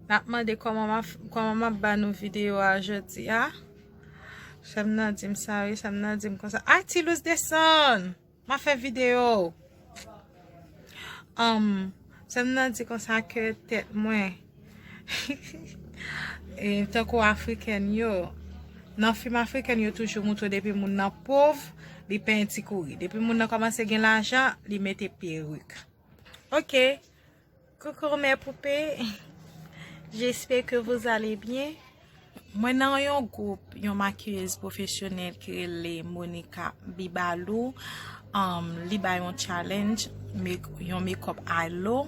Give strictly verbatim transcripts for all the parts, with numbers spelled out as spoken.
N ap mande kòman m ap, kòman m ap ba nou videyo a jodi a. Sè m nan di m sa, wi, sè m nan di m konsa. Ay, Ti Lous desann! M ap fè videyo. Um, sè m nan di konsa ke tèt mwen, e, tankou afrikèn yo, nan fim afrikèn yo toujou moutre depi moun nan pòv, li pa gen ti kouri. Depi moun nan kòmanse gen lajan, li mete perik. Ok. Coucou mes poupées. J'espère que vous allez bien. Mwen nan yon gwoup, yon makiyez pwofesyonèl ki rele Monica Bibalou. Um, li bay yon challenge, make, yon makeup alo.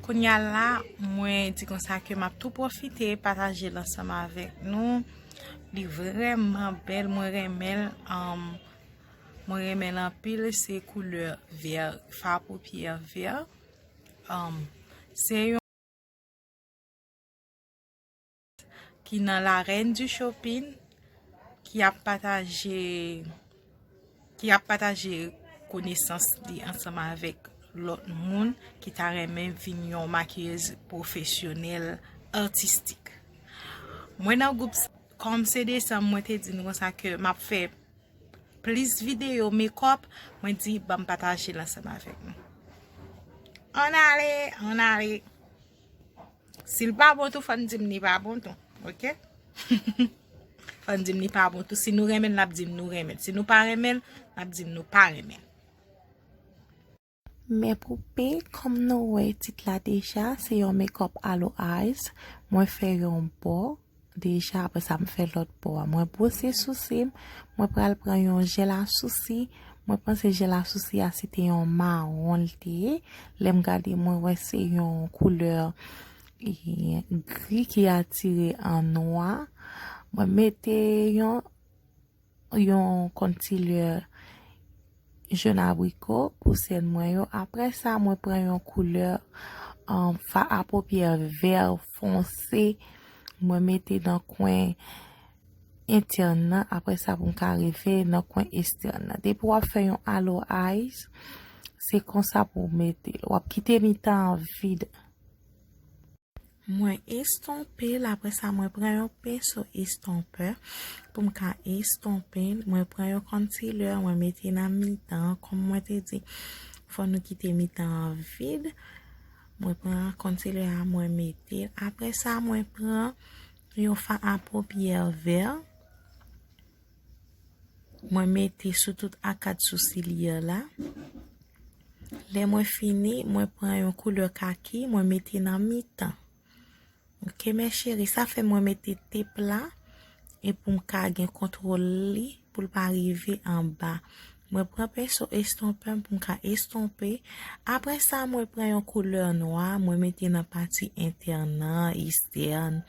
Kounye a la, mwen di konsa ke m ap tou pwofite pataje l ansanm avèk nou. Li vrèman bèl, mwen renmen l. Um, mwen renmen l anpil, se koulè vè, fard à paupières vè. Um, se yon ki nan la reine du shopping, ki ap pataje, ki ap pataje konesans li ansanm avèk lòt moun ki ta renmen vin yon makiyez pwofesyonèl atistik. Mwen nan gwoup, kòm se desanm, mwen te di nou konsa ke m ap fè plis videyo makeup, mwen di, "Ban m pataje l ansanm avèk nou." Ann ale, ann ale. Si l pa bon tou, fò n di m li pa bon tou. Ok? Fò n di m li pa bon tou. Si nou renmen l, n ap di m nou renmen l. Si nou pa renmen l, n ap di m nou pa renmen l. Mes poupées, kòm nou wè tit la deja, se yon makeup alo eyes. Mwen fè yon bò deja, apre sa m fè lòt bò a. Mwen bwose sousi m, mwen pral pran yon jèl a sousi. Mwen panse jèl a sousi a se te yon mawon l te ye. Lè m gade, mwen wè se yon koulè, e, gri ki atire an nwa. Mwen mete yon yon concealer jòn abriko pou sèn mwen yo. Apre sa, mwen pran yon koulè, um, fard à paupières vè fonse. Mwen mete nan kwen entèn nan. Apre sa, pou m ka rive nan kwen ekstèn nan. Depi w ap fè yon alo eyes, se konsa pou w mete l. W ap kite mitan an vid. Mwen estonpe l, apre sa mwen pran yon penso estompè pou m ka estonpe l. Mwen pran yon concealer, mwen mete nan mitan, kòm mwen te di, fò nou kite mitan an vid. Mwen pran concealer a, mwen mete l. Apre sa, mwen pran yon fard à paupières vè. Mwen mete sou tout akad sousilyè la. Lè mwen fini, mwen pran yon koulè kaki, mwen mete nan mitan. Ok, mes chéries, sa fè mwen mete tep la, e pou m ka gen kontwòl li, pou l pa rive anba. Mwen pran penso estonpè m pou m ka estonpe. Apre sa, mwen pran yon koulè nwa, mwen mete nan pati entèn nan, ekstèn.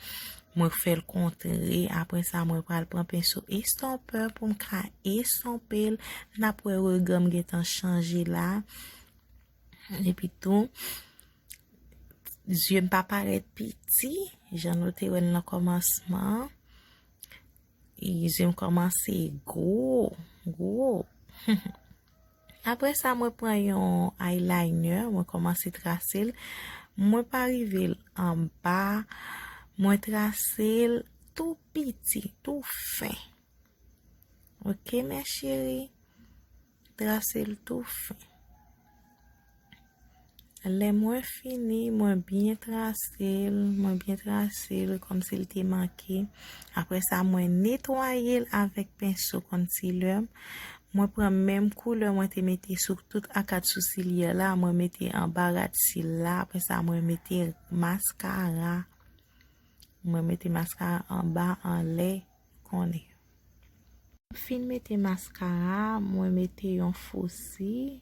Mwen fè l kontre. Apre sa, mwen pral pran penso estonpè pou m ka estonpe l. N ap wè regard m gentan chanje la. Epi tou, zye m pa parèt piti, jan nou te wè l nan kòmansman an. E zye m kòmanse gwo, gwo. Apre sa, mwen pran yon eyeliner, mwen kòmanse trase l. Mwen pa rive l anba, mwen trase l tou piti, tou fen. Ok, mes chéries? Trase l tou fen. Lè mwen fini, mwen byen trase l, mwen byen trase l kòmsi l te manke. Apre sa, mwen netwaye l avèk penso concealer m. Mwen pran menm koulè mwen te mete sou tout akad sousilyè la, mwen mete anba rad sil la. Apre sa, mwen mete maskara. Mwen mete maskara anba, anlè, konnen. Fin mete maskara, mwen mete yon fosi.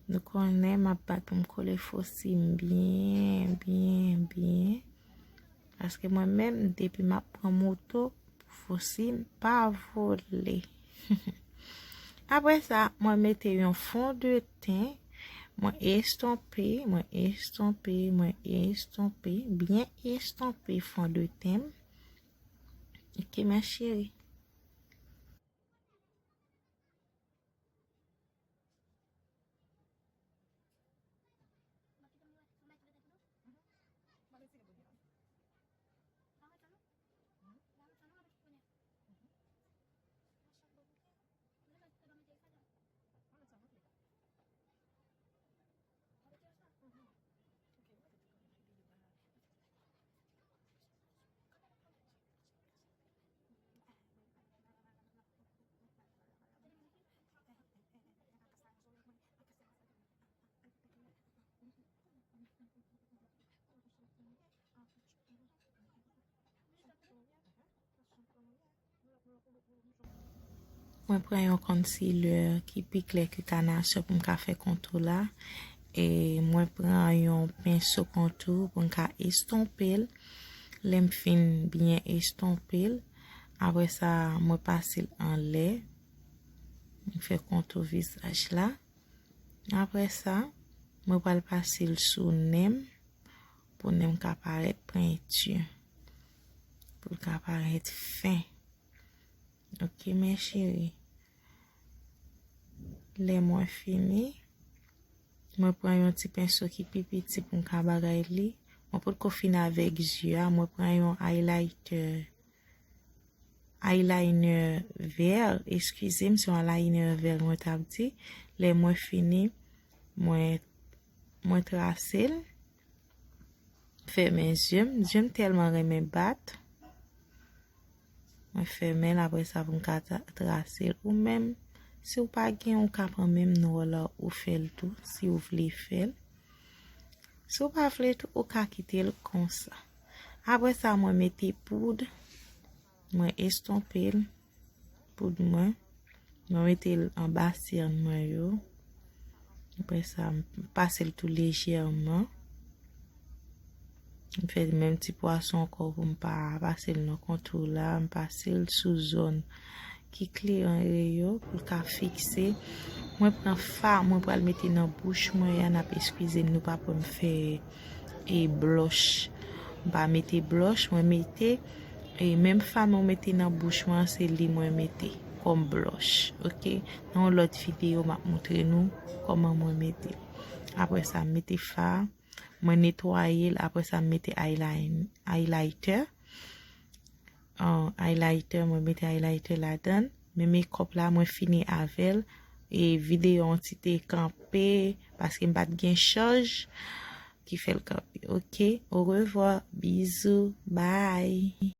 Nou konnen m ap bat pou m kole fosi m byen, byen, byen. Paske mwen menm, depi m ap pran moto, fosi m pa vole. Apre sa, mwen mete yon fon de ten, mwen estonpe, mwen estonpe, mwen estonpe, byen estonpe fon de ten m. Ok, mes chéries. Mwen pran yon concealer ki pi klè ke kanasyon pou m ka fè kontou la. E mwen pran yon penso kontou pou m ka estonpe l. Lè m fin byen estonpe l, apre sa, mwen pase l anlè. M fè kontou vizaj la. Apre sa, mwen pral pase l sou nen m pou nen m ka parèt pwenti. Pou l ka parèt fen. Ok, mes chéries. Lè mwen fini, mwen pran yon ti penso ki pi piti pou m ka bagay li. Mwen potko fin avèk zye a, mwen pran yon highlighter. Eyeliner vè, eskize m, se yon eyeliner vè mwen t ap di. Lè mwen fini, mwen, mwen trase l. Fèmen zye m. Zye m tèlman renmen bat. Mwen fèmen l, apre sa pou m ka tra-, trase l. Ou menm, si w pa gen, ou ka pran menm nwò la, ou fè l tou, si w vle fè l. Si w pa vle tou, ou ka kite l konsa. Apre sa, mwen mete poud. Mwen estonpe l. Poud mwen. Mwen mete l anba sèn mwen yo. Apre sa, m pase l tou lejèman. M fè menm ti pwason ankò pou m pa pase l nan kontou la. M pase l sou zòn ki klere yo pou l ka fikse. Mwen pran fa, mwen pral mete nan bouch mwen, ya n ap eskize m, nou pa pou m fè e blush. M pa mete blush, mwen mete e menm fa nou mete nan bouch mwen, se li mwen mete kòm blush. Ok, nan yon lòt videyo, m ap montre nou kòman mwen mete. Apre sa, m mete fa, mwen netwaye l, apre sa, m mete eyeline-, highlighter. An, highlighter, mwen mete highlighter ladan. Men makeup la, mwen fini avè l. E videyo an ti te kanpe, paske m pa t gen chaj ki fè l kanpe. Ok, au revoir, bizou, bye.